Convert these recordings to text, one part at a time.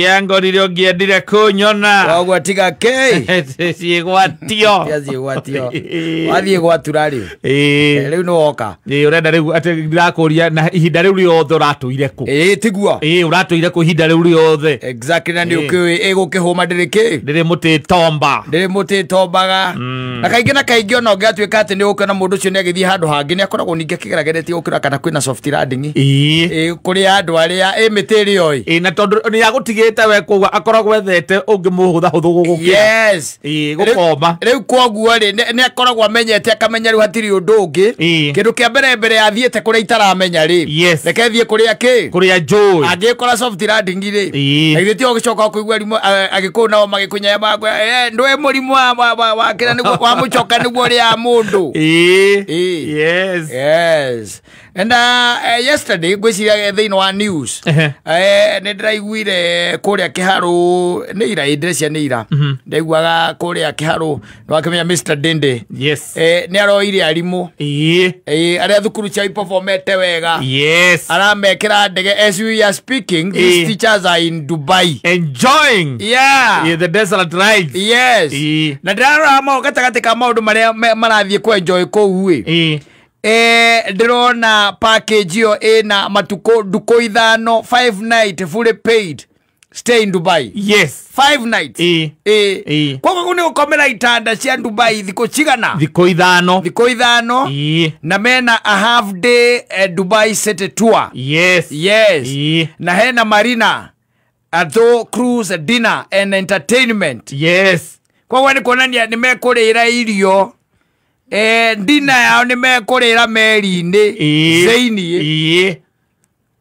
Yangorire ũngĩendire kũnyona. Koguo tiga kĩ. Ciĩgwatio. Tia ciĩgwatio. Wathiĩ gwatura rĩ. Ĩĩ. Rĩu nĩ woka. Ĩĩ ũrenda rĩu atĩ ndĩrakũria na ihinda rĩu rĩothe ũratũire kũ? Ĩĩ tiguo. Ĩĩ ũratũire kũ ihinda rĩu rĩothe? Exactly, na nĩ ũkĩũĩ ĩgũkĩhũma ndĩrĩ kĩ. Ndĩrĩ mũtĩ tomba. Ndĩrĩ mũtĩ tombaga. Na kaingĩ na kaingĩ ona ũngĩatuĩka atĩ nĩ ũkĩona mũndũ ũcio nĩ agĩthiĩ handũ hangĩ nĩ akoragwo ningĩ akĩgerageretie gũkĩra kana kwĩna soft landing. Ĩĩ. Ĩĩ kũrĩ andũ arĩa ĩ mĩtĩ ĩrĩa oĩ. Ĩĩ na tondũ nĩ agũtigĩte we koguo akoragwo ethete ũngĩmũhũthahũthũ gũgũkĩra. Yes. Ĩĩ gũkoma. Rĩu koguo rĩ nĩ akoragwo amenyete akamenya rĩu hatirĩ ũndũ ũngĩ. Ĩĩ. Kĩndũ kĩa mbere mbere athiĩte kũrĩa itaramenya rĩ. Yes. Reke thiĩ kũrĩa kĩ. Kũrĩa njũĩ. Angĩkora soft landing rĩ. Ĩĩ. Na githĩ tiho gũcoka kũigua rimũ agĩkũyũ nao magĩkũnyaya makwĩra ndũĩ mũrimũ wa kĩrĩa nĩguo wa mũcoka nĩguo ũrĩaga mũndũ. Ĩĩ. Ĩĩ. Yes. Yes. And yesterday ngwĩciria thĩinĩ wa news Ehe. nĩ ndĩraiguire kũrĩa Kĩharũ nĩ ira ndĩrecia nĩ ira ndaiguaga kũrĩa Kĩharũ nĩ wakĩmenya Mr. Dende. Yes. Nĩ aroire arimũ Ĩĩ. Arĩa thukuru ciao iperformete wega. Yes. Aramekĩra ndege as we are speaking these Ĩĩ. teachers are in Dubai. Enjoying. Yeah. Yeah, the desert rides. Yes. Ĩĩ. Na ndĩrarora gatagatĩ ka maũndũ marĩa marathiĩ kũ enjoy kũu ĩ. Ĩĩ. Ndĩrona package ĩyo ĩna matukũ ndukũ ithano 5 night fully paid stay in Dubai. Yes. 5 nights. Ĩĩ. Ĩĩ. Ĩĩ. Koguo kũu nĩ gũkomera itanda cia Dubai thikũ cigana? Thikũ ithano. Thikũ ithano. Ĩĩ. Na mena a half day Dubai city tour. Yes. Yes. Ĩĩ. Na hena marina a though cruise dinner and entertainment. Yes. Koguo nĩ kuonania nĩ mekũrĩra irio. Ndina yao nĩ mekũrĩra meri-inĩ Ĩĩ. thĩiniĩ. Ĩĩ.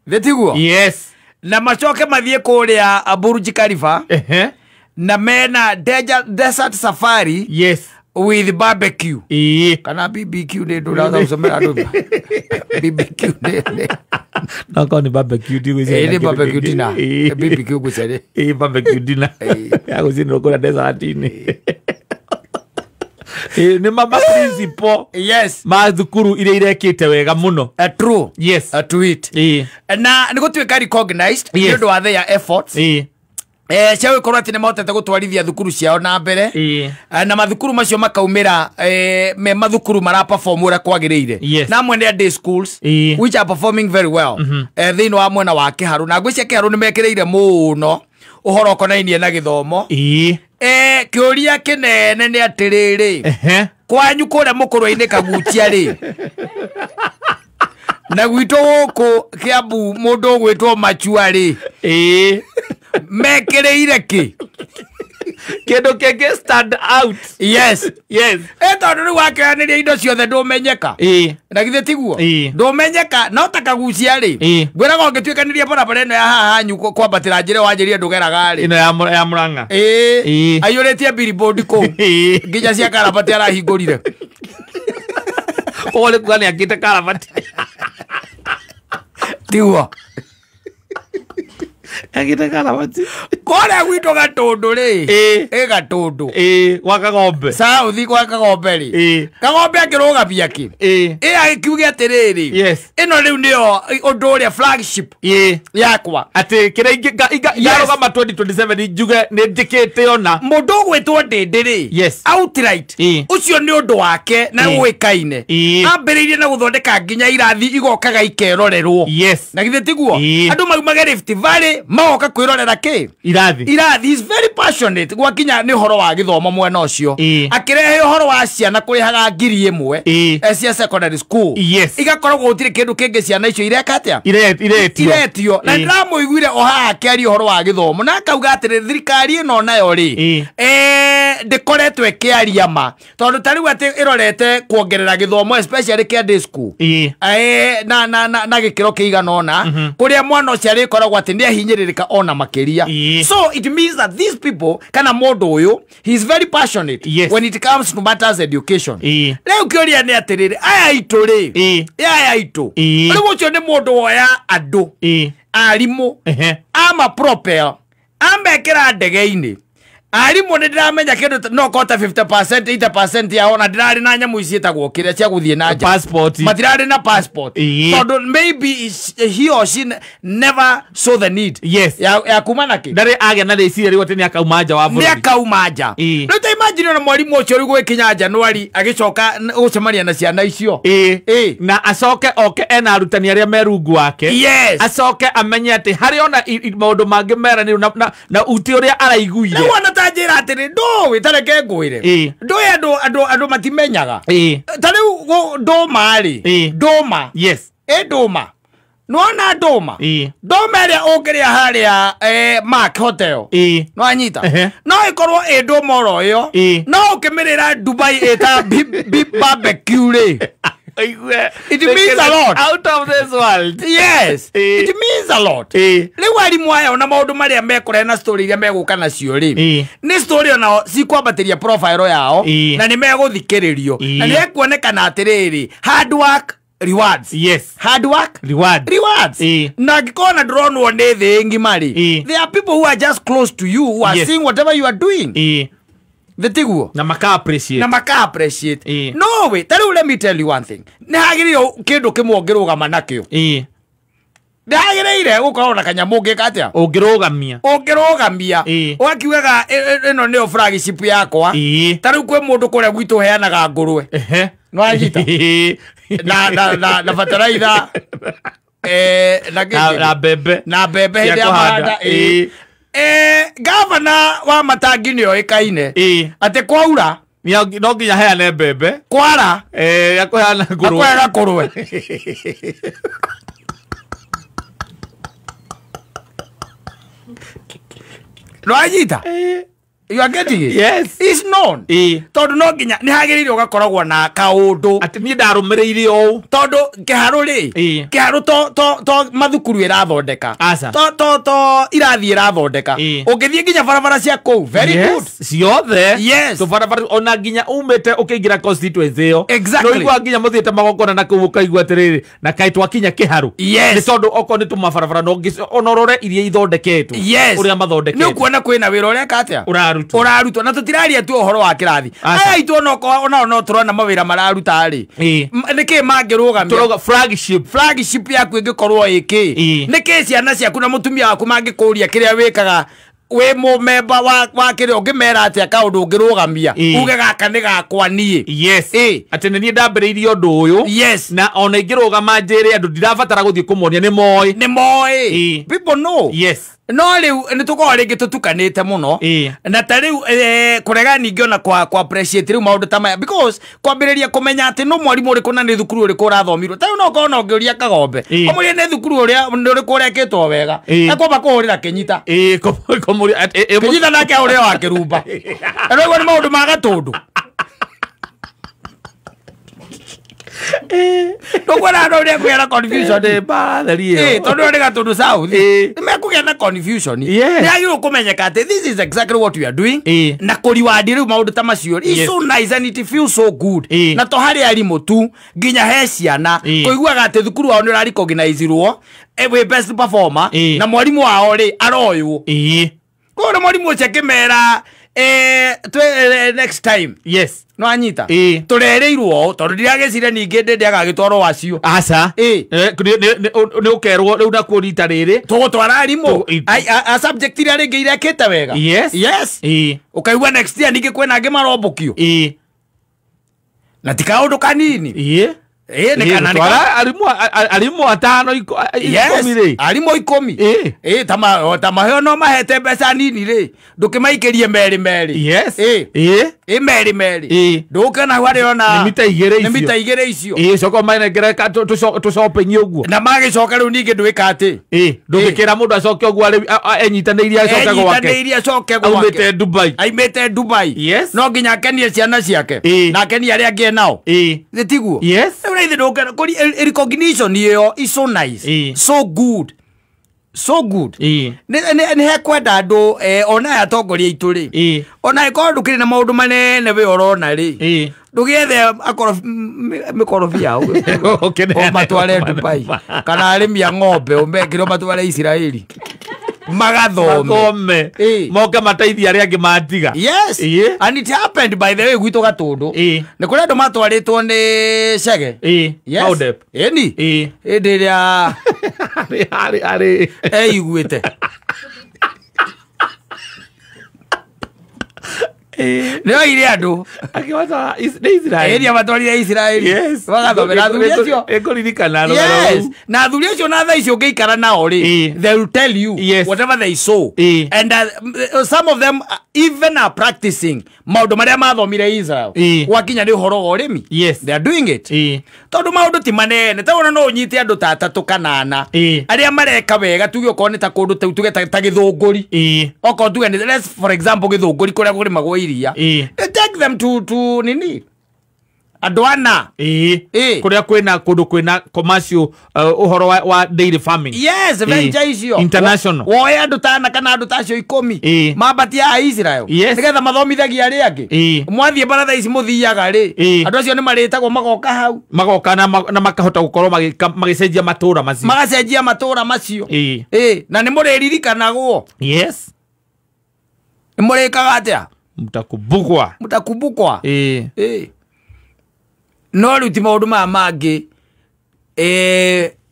Thĩ tiguo? Yes. Na macoke mathiĩ kũrĩa Burj Khalifa. Ehe. Na mena desert safari. Yes. With barbecue. Ĩĩ. Kana BBQ nĩ ndũraga gũcomera andũ. BBQ nĩ No korwo nĩ barbecue ndigwĩciria. Ĩĩ nĩ barbecue dinner. Ĩĩ. BBQ ngwĩciria. Ĩĩ barbecue dinner. Ĩĩ. Ya gũcinĩrwo kũrĩa desert-inĩ. Ĩĩ nĩ ma principal Yes. ma thukuru iria irekĩte wega mũno. True. Yes. To it. Ĩĩ. Na nĩ gũtuĩka recognized Yes. nĩ ũndũ wa their efforts. Ĩĩ. Cia gũkorwo atĩ nĩ mahotete gũtwarithia thukuru ciao na mbere. Ĩĩ. Na mathukuru macio makaumĩra me mathukuru mara perform ũrĩa kwagĩrĩire. Yes. Na amwe nĩ a day schools Ĩĩ. which are performing very well. Thĩinĩ wa mwena wa Kĩharũ na ngwĩciria Kĩharũ nĩ mekĩrĩire mũno ũhoro ũkonainie na gĩthomo. Ĩĩ. Kĩũria kĩnene nĩ atĩrĩrĩ. Ehe. Kwanyu kũrĩa mũkũrwe-inĩ Kaguchia rĩ. Na gwitũ gũkũ Kĩambu mũndũ ũgwĩtwo Machua rĩ. Ĩĩ. Mekĩrĩire kĩ? Kĩndũ kĩngĩ stand out. Yes. Yes. Tondũ rĩu wakĩoyanĩria indo ciothe ndũmenyeka. Ĩĩ. Na githĩ tiguo? Ĩĩ. Ndũmenyeka no ta Kaguchia rĩ. Ĩĩ. Ngwĩraga ũngĩtuĩkanĩria barabara ĩno ya haha hanyu kwambatĩra njĩra wanjĩrire ndũgeraga rĩ. Ĩno ya Murang'a. Ĩĩ. Ĩĩ. Aiyũrĩtie billboard kũu. Ĩĩ. Nginya cia karabati arahingũrire. Koguo nĩ kuga nĩ akĩte karabati. Tiguo. Akĩte karabati. Kũrĩa gwitũ Gatũndũ rĩ. Ĩĩ. Ĩ Gatũndũ. Ĩĩ, gwa Kagombe. South gwa Kagombe rĩ. Ĩĩ. Kagombe akĩrũgamia kĩ? Ĩĩ. Ĩ agĩkiuge atĩrĩrĩ. Yes. Ĩno rĩu nĩyo ũndũ ũrĩa flagship Ĩĩ. yakwa. Atĩ kĩrĩa ingarũgama 2027 njuge nĩ njĩkĩte ona. Mũndũ ũgwĩtwo Ndĩndĩ rĩ. Yes. Outright. Ĩĩ. Ũcio nĩ ũndũ wake na Ĩĩ. ũĩkaine. Ĩĩ. Ambĩrĩirie na gũthondeka nginya irathi igokaga ikerorerwo. Yes. Na githĩ tiguo? Ĩĩ. Andũ maumage Rift Valley magoka kwĩrorera kĩ? Irathi. Irathi. He's very passionate gwakinya nĩ ũhoro wa gĩthomo mwena ũcio. Ĩĩ. Akĩrehe ũhoro wa ciana kũrĩhaga 1,000 Ĩĩ. cia secondary school. Yes. Igakoragwo gũtirĩ kĩndũ kĩngĩ ciana icio ireka atĩa? Iretio. Iretio. Na Ĩĩ. ndĩramũiguire o haha akĩaria ũhoro wa gĩthomo na akauga atĩrĩ thirikari ĩno nayo rĩ Ĩĩ. Ndĩkoretwo ĩkĩaria ma tondũ ta rĩu atĩ ĩrorete kuongerera gĩthomo especially kĩa day school. Ĩĩ. Na gĩkĩro kĩigana ũna kũrĩa mwana ũcio arĩkoragwo atĩ nĩ ahinyĩrĩrĩka ona makĩria. Ĩĩ. So it means that these people kana mũndũ ũyũ he is very passionate Yes. when it comes to matters education. Ĩĩ. Rĩu kĩũria nĩ atĩrĩrĩ aya aitũ rĩ. Ĩĩ. Aya aitũ. Ĩĩ. Rĩu ũcio nĩ mũndũ woya andũ Ĩĩ. arimũ Ehe. ama propel amekĩra ndege-inĩ Arimũ nĩ ndĩramenya kĩndũ no kota 50% 80% yao na ndĩrarĩ na nyamũ ici ciĩtagwo kĩrĩa cia gũthiĩ na nja. Passport. Matirarĩ na passport. Ĩĩ. Tondũ maybe he or she never saw the need. Yes. Ya kuma na kĩ? Ndarĩ agĩa na rĩciria rĩu atĩ nĩ akauma nja wa Nĩ bũrũri. akauma nja. Ĩĩ. Rĩu ta imagine ona mwarimũ ũcio rĩu gwĩkinya January agĩcoka gũcemania na ciana icio. Ĩĩ. Ĩĩ. Na acoke oke ena arutani arĩa me rungu wake. Yes. Acoke amenye atĩ harĩ ona maũndũ mangĩ meranĩirwo na uti ũrĩa araiguire. Rĩu ona ta njĩra atĩrĩ ndũĩ ta reke ngwĩre. Ĩĩ. Ndũĩ andũ matimenyaga. Ĩĩ. Ta rĩu ndũma rĩ. Ĩĩ. Ndũma. Yes. Ĩ ndũma. Nĩwona ndũma? Ĩĩ. Ndũma ĩrĩa ũngĩrĩa harĩa Mark Hotel. Ĩĩ. Nĩwanyita? Ehe. No ĩkorwo ĩ ndũma oro ĩyo. Ĩĩ. No ũkĩmĩrĩra Dubai ĩta barbecue rĩ. It means a lot. Out of this world. Yes. Ĩĩ. It means a lot. Ĩĩ. Rĩu arimũ aya ona maũndũ marĩa mekũrehe na story iria megũka nacio rĩ. Ĩĩ. Nĩ story onao cikwambatĩria profile yao Ĩĩ. na nĩ megũthikĩrĩrio. Ĩĩ. Na nĩ ekuonekana atĩrĩrĩ, hard work rewards. Yes. Hard work Reward. rewards. Ĩĩ. Na angĩkorwo na ndũronwo nĩ thĩ ng'ima rĩ, Ĩĩ. there are people who are just close to you who are Yes. seeing whatever you are doing. Ĩĩ. Thĩ tiguo? Na maka appreciate. Na maka appreciate. Ĩĩ. No we, ta rĩu let me tell you one thing. Nĩ hagĩrĩire kĩndũ kĩmwe ũngĩrũgama nakĩo. Ĩĩ. Nĩ hagĩrĩire gũkorwo na kanyamũ ũngĩka atĩa? Ũngĩrũgamia. Ũngĩrũgamia. Ĩĩ. Ũgakiugaga ĩno nĩyo flagship yakwa. Ĩĩ. Ta rĩu kwĩ mũndũ kũrĩa gwitũ ũheanaga ngũrwe. Ehe. Nĩwanyita? Ĩĩ. Na fertilizer. Na kĩngĩ? Na mbembe. Na mbembe Cia hĩndĩ ya kũhanda. mahanda. Ĩĩ. Gavana wa Matangi nĩ oĩkaine Ĩĩ. atĩ kwaura No nginya heane mbembe. kwara Ĩĩ, akũheana ngũrwe. akũheaga kũrwe. Nĩwanyita? Ĩĩ. You are getting it? Yes. It's known. Ĩĩ. Tondũ no nginya nĩ hagĩrĩire ũgakoragwo na kaũndũ. Atĩ niĩ ndarũmĩrĩire ũũ. Tondũ kĩharũ rĩ, Ĩĩ. kĩharũ to mathukuru ĩrathondeka. Aca. To irathi ĩrathondeka. Ĩĩ. Ũngĩthiĩ nginya barabara cia kũu. Very Yes, good. ciothe. Yes. Tũbarabara ona nginya umĩte ũkĩingĩra constituency ĩyo. Exactly. Nĩũiguaga nginya mũthiĩte magongona na kũu ũkaigua atĩrĩrĩ na kaĩ twakinya kĩharũ. Yes. Nĩ tondũ okorwo nĩ tũmabarabara no ona ũrore iria ithondeketwo. Yes. Ũrĩa mathondeketwo. Nĩ ũkuona kwĩna wĩra ũreka atĩa? Ũrarutwo. Ũrarutwo. Na tũtiraria tu ũhoro wa kĩrathi. Aca. Aya aitũ onao no tũrona mawĩra mararuta rĩ. Ĩĩ. Nĩkĩ mangĩrũgamia? Tũrauga flagship. Flagship yaku ĩngĩkorwo ĩkĩ? Ĩĩ. Nĩkĩ ciana ciaku na mũtumia waku mangĩkũria kĩrĩa wĩkaga wĩ mũmemba wa kĩrĩa ũngĩmera atĩa kaũndũ ũngĩrũgamia? Ĩĩ. Uge gaka nĩ gakwa niĩ. Yes. Ĩĩ. Atĩ nĩ niĩ ndambĩrĩirie ũndũ ũyũ. Yes. Na ona ingĩrũgama njĩre andũ ndirabatara gũthiĩ kũmonia nĩ moĩ. Nĩ moĩ. Ĩĩ. People know. Yes. No rĩu nĩ tũkoragwo rĩngĩ tũtukanĩte mũno. Ĩĩ. Na ta rĩu kũrega ningĩ ona kwa appreciate rĩu maũndũ ta maya because kwambĩrĩria kũmenya atĩ no mwarimũ ũrĩkũ na nĩ thukuru ũrĩkũ ũrathomirwo. Ta rĩu no ũkorwo na ũngĩũria Kagombe. Ĩĩ. Ũmũrie nĩ thukuru ũrĩa nĩ ũrĩkũ ũrekĩtwo wega. Ĩĩ. Ekwamba kũhũrĩra Kĩnyita. Ĩĩ, kũmũria Kĩnyita nake ahũrĩre wa Kĩrumba. Na rĩu nĩ maũndũ ma Gatũndũ. Ndũkuona andũ ũrĩa kũgĩa na confusion. Nĩ mbatheri Ĩĩ, ĩyo. tondũ nĩ Gatũndũ South. Ĩĩ. Nĩ mekũgĩa na confusion. Yes. Nĩ yagĩrĩirwo kũmenyeka atĩ this is exactly what we are doing. Ĩĩ. Na kũriwandi rĩu maũndũ ta macio. It's Yes. so nice and it feels so good. Ĩĩ. Na to harĩ arimũ tu nginya he ciana Ĩĩ. kũiguaga atĩ thukuru wao nĩ ũrarecognizirwo wĩ best performer Ĩĩ. na mwarimũ wao rĩ aroywo. Ĩĩ. Koguo na mwarimũ ũcio akĩmera next time. Yes. Nĩwanyita? Ĩĩ. Tũrerĩirwo ũũ tondũ ndiragĩciria ningĩ ndĩ ndĩagagĩtwarwo wacio. Aca. Ĩĩ. Nĩ ũkerwo rĩu nakuo rita rĩrĩ. Tũgũtwara arimũ Tũ- a subject iria rĩngĩ irekĩte wega. Yes. Yes. Ĩĩ. Ũkaigua next year ningĩ kwĩna angĩ marombũkio. Ĩĩ. Na ti kaũndũ kanini. Ĩĩ. Ĩĩ, nĩ kana nĩ Gũtwara arimũ atano Yes. ikũmi rĩ. Arimũ ikũmi. Ĩĩ. Ĩĩ, ta maheo no mahete mbeca nini rĩ. Ndũkĩmaikĩrie merĩ merĩ. Yes. Ĩĩ. Ĩĩ. Ĩĩ, merĩ merĩ. Ĩĩ. Ndũgũkĩona hau harĩ ona Nĩ mita igĩrĩ Nĩ icio. mita igĩrĩ icio. Ĩĩ, coka ũmanengere tũ shopping ũguo. Na magĩcoka rĩu ningĩ ndwĩka atĩ. Ĩĩ, ndũngĩkĩra mũndũ acoke ũguo enyitanĩirie acoke gwake. Enyitanĩirie acoke gwake. Aumĩte Dubai. Aimĩte Dubai. Yes. No nginya akenie ciana ciake. Ĩĩ. Na akenie arĩa angĩ nao. Ĩĩ. Nĩ tiguo? Yes. Rĩu na ithe ndũngĩona kũri recognition ĩyo is so nice. Ĩĩ. So good. So good. Ĩĩ. Nĩ hekwenda andũ ona aya atongoria aitũ rĩ. Ĩĩ. Ona ĩkorwo ndũkĩrĩ na maũndũ manene we ũrona rĩ. Ĩĩ. Ndũgĩethe mĩkorobia yao. Ũkĩneane. Ũmatware Dubai. Kana arĩmi a ng'ombe ũmekĩre ũmatware Isiraeli. Magathome. Moke mateithie arĩa angĩ matiga. Yes. And it happened by the way gwitũ Gatũndũ. Nĩ kũrĩ andũ matwarĩtwo nĩ Chege. Yes. Maudep. Ĩni. Hĩndĩ ĩrĩa arĩ eiguĩte. Nĩ oire andũ. Akĩmatwara nĩ Israeli. Ĩni amatwarire Israeli. Yes. Magathomera athuri acio. Ĩkũririkana rũgano. Yes. Na athuri acio na thaa icio ũngĩikara nao rĩ, they will tell you whatever they saw. And some of them even are practicing maũndũ marĩa mathomire Israel. Gwakinya nĩ ũhoro wa ũrĩmi. Yes. They are doing it. Tondũ maũndũ ti manene. Ta ona no ũnyite andũ ta atatũ kana ana. Arĩa mareka wega tuge okorwo nĩ ta kũndũ tuge ta Gĩthũngũri. Okorwo tuge let's for example Gĩthũngũri kũrĩa kũrĩmagwo iria. Take them to nini? Andũ ana. Kũrĩa kwĩna kũndũ kwĩna commercial ũhoro wa dairy farming. Yes, venture icio. International. Woe andũ ta ana kana andũ ta acio 10. Mambatie a Israel. Nĩgetha mathomithagie arĩa angĩ. Mwathiĩ baratha ici mũthiaga rĩ. Andũ acio nĩ marĩtagwo magoka hau. Magoka na makahota gũkorwo magĩcenjia matũra macio. Magacenjia matũra macio. Na nĩ mũrĩririkanagwo. Yes. Nĩ mũrĩkaga atĩa? Mtakumbukwa. Mtakumbukwa. No rĩu ti maũndũ maya mangĩ.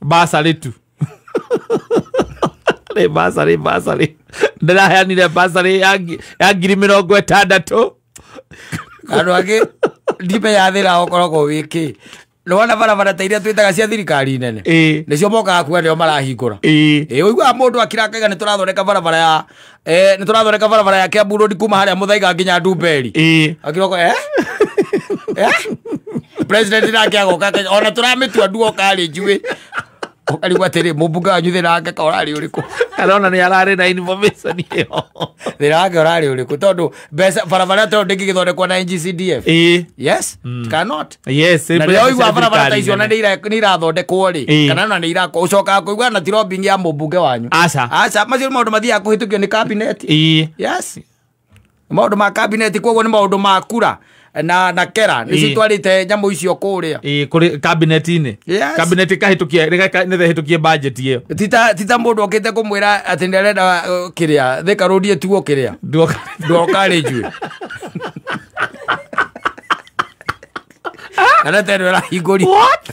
Basarĩ tu. Nĩ basarĩ. Ndĩraheanire basarĩ ya 60,000. Andũ angĩ ndimenya thĩna ũkoragwo wĩ kĩ. Nĩwona barabara ta iria twĩtaga cia thirikari nene. Nĩcio mokaga kuga nĩo marahingũra. Ũiguaga mũndũ akira akaiga nĩtũrathondeka barabara ya nĩtũrathondeka barabara ya Kiambu Road kuma harĩa Mũthaiga nginya Ndumberi. Akiroko President nake agoka ona tũramĩtua Duo College wĩ. Ũkarigwo atĩrĩ mũmbunge wanyu thĩna wake ka ũrarĩ ũrĩkũ? Arona nĩ ararĩ na information ĩyo. Thĩna wake ũrarĩ ũrĩkũ? Tondũ mbeca barabara tondũ ndĩngĩgĩthondekwo na NGCDF. Yes. Cannot. Yes. Na rĩrĩa ũigua barabara ta icio na nĩ irathondekwo rĩ, kana ona nĩ irakwo, ũcokaga kũigua na ti lobbying ya mũmbunge wanyu. Aca. Aca, macio nĩ maũndũ mathiaga kũhĩtũkio nĩ cabinet. Yes. Maũndũ ma cabinet koguo nĩ maũndũ ma kura na kera nĩcio itwarĩte nyamũ icio kũrĩa. Kũrĩ cabinet-inĩ. Cabinet ĩkahĩtũkia nĩgetha ĩhĩtũkie budget ĩyo. Ti ta mũndũ okĩte kũmwĩra atĩ nĩ arenda kĩrĩa Thika Road ĩtuo kĩrĩa Duo College. Kana teno ĩrahingũrio. What?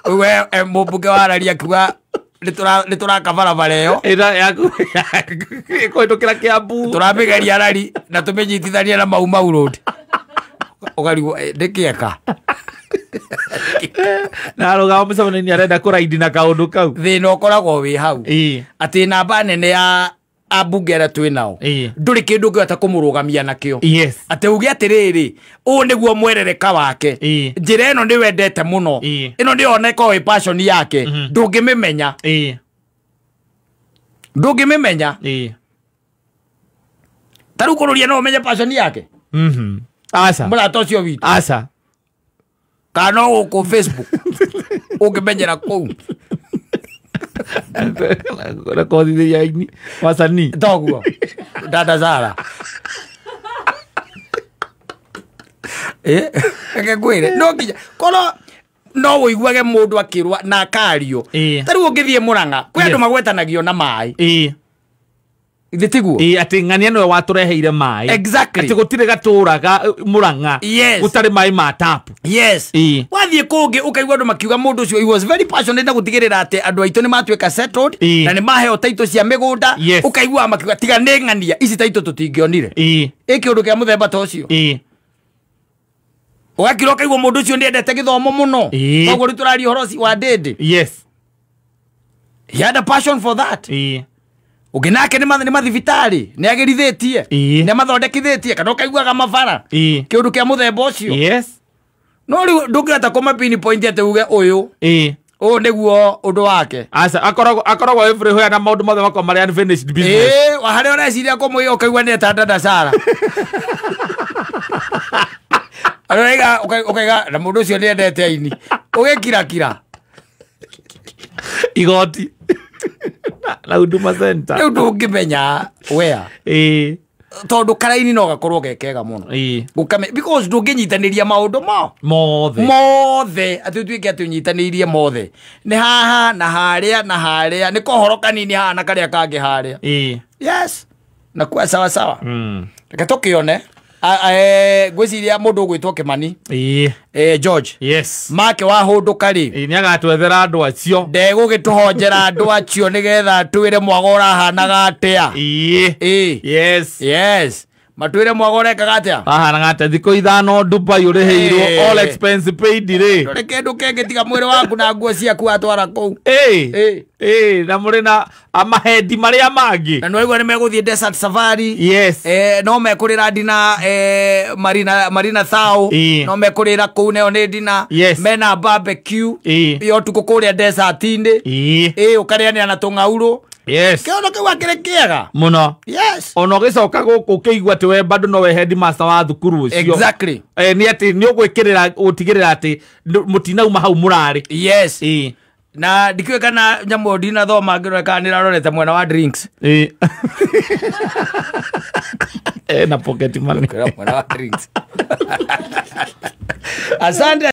We mũmbunge wararia akiuga nĩtũraka barabara ĩyo. Ĩkũhĩtũkĩra Kiambu. Tũramĩgeria rari na tũmĩnyitithanie na Mau Mau Road. Ũkarigwo ndĩkĩeka. Na arũgama mũcemanio-inĩ arenda kũraidi na kaũndũ kau. Thĩna ũkoragwo wĩ hau. Atĩ namba nene ya ambunge arĩa twĩ nao ndũrĩ kĩndũ ũngĩhota kũmũrũgamia nakĩo. Yes. Atĩ uge atĩrĩrĩ, ũũ nĩguo mwerereka wake. Njĩra ĩno nĩ wendete mũno. Ĩno nĩyo ona ĩkoragwo ĩ passion yake. Ndũngĩmĩmenya. Ndũngĩmĩmenya. Ta rĩu kũrũria no ũmenye passion yake. Aca. Mũrata ũcio witũ. Aca. Kana no gũkũ Facebook. Ũngĩmenyera kũu. Rekothithĩria aini wasanii. Toguo. Dada Zara. Reke ngwĩre. No nginya korwo no ũiguage mũndũ akĩrwa na akario. Ta rĩu ũngĩthiĩ Mũrang'a, kwĩ andũ magwetanagio na maĩ. Ithe tiguo? Atĩ ng'ania nĩwe watũreheire maĩ. Exactly. Atĩ gũtirĩ gatũra ga Mũrang'a. Yes. Gũtarĩ maĩ ma tap. Yes. Wathiĩ kũngĩ ũkaigua andũ makiuga mũndũ ũcio he was very passionate na gũtigĩrĩra atĩ andũ aitũ nĩ matuĩka settled na nĩ maheo taitũ cia mĩgũnda. Yes. Ũkaigua makiuga tiga nĩ ng'ania ici taitũ tũtingĩonire. Ĩ kĩũndũ kĩa mũthemba ta ũcio. Ũgakira ũkaigua mũndũ ũcio nĩendete gĩthomo mũno. Koguo rĩu tũraria ũhoro wa Ndĩndĩ. Yes. He had a passion for that. Ũngĩ nake nĩ mathibitarĩ nĩ agĩrithĩtie nĩ amathondekithĩtie kana ũkaiguaga mabara kĩũndũ kĩa mũthemba ũcio. Yes. No rĩu ndũngĩhota kũma pinpoint atĩ uge ũyũ ũyũ nĩguo ũndũ wake. Aca, akoragwo everywhere na maũndũ mothe makoragwo marĩ unfinished business. Harĩa ũreciria kũmũiga ũkaigua nĩ eta Dada Sara. Ũraiga ũkaiga na mũndũ ũcio nĩ endete aini. Ũgĩkirakira. Igoti. Na Huduma Center. Rĩu ndũngĩmenya where. Tondũ karaini no gakorwo ge kega mũno. Gũkame because ndũngĩnyitanĩria maũndũ mo mothe mothe atĩ ũtuĩke atĩ ũnyitanĩirie mothe nĩ haha na harĩa na harĩa nĩ kohoro kanini haha na karĩa kangĩ harĩa. Yes, na kwa sawa sawa. Reke tũkĩone. Ngwĩciria mũndũ ũgwĩtwo Kĩmani, George. Yes. Make wahũndũka rĩ, Nĩ agatwethera andũ acio. Ndegũgĩtũhonjera andũ acio nĩgetha twĩre mwaga ũrahanaga atĩa. Yes. Yes, matwĩre mwaga ũrekaga atĩa. Ahanaga atĩa thikũ 5 Dubai ũrĩhĩirwo all expense paid rĩ. Ndũrĩ kĩndũ kĩngĩ tiga mwĩrĩ waku na nguo ciaku watwara kũu. Na mũrĩ na amahendi marĩa mangĩ. Na nĩwaigua nĩmegũthiĩ desert safari. Yes. No mekũrĩra dina, Marina Thao. No mekũrĩra kũu nayo nĩ dina. Yes. Mena barbecue ya ũtukũ kũrĩa desert-inĩ. Ũkarĩanĩra na tũng'aurũ. Yes. Kĩono kĩu akĩrĩ kĩega mũno. Yes. Ona ũgĩcoka gũkũ ũkĩigua atĩ we bado nowe headmaster wa thukuru ũcio. Exactly. Nĩ atĩ nĩ ũgwĩkĩrĩra gũtigĩrĩra atĩ mũtinauma hau mũrarĩ. Yes. Na ndikĩũĩ kana nyamũ ndinathoma ngĩrore kana nĩrarorete mwena wa drinks. Na pocket money. Mwena wa drinks. Asante.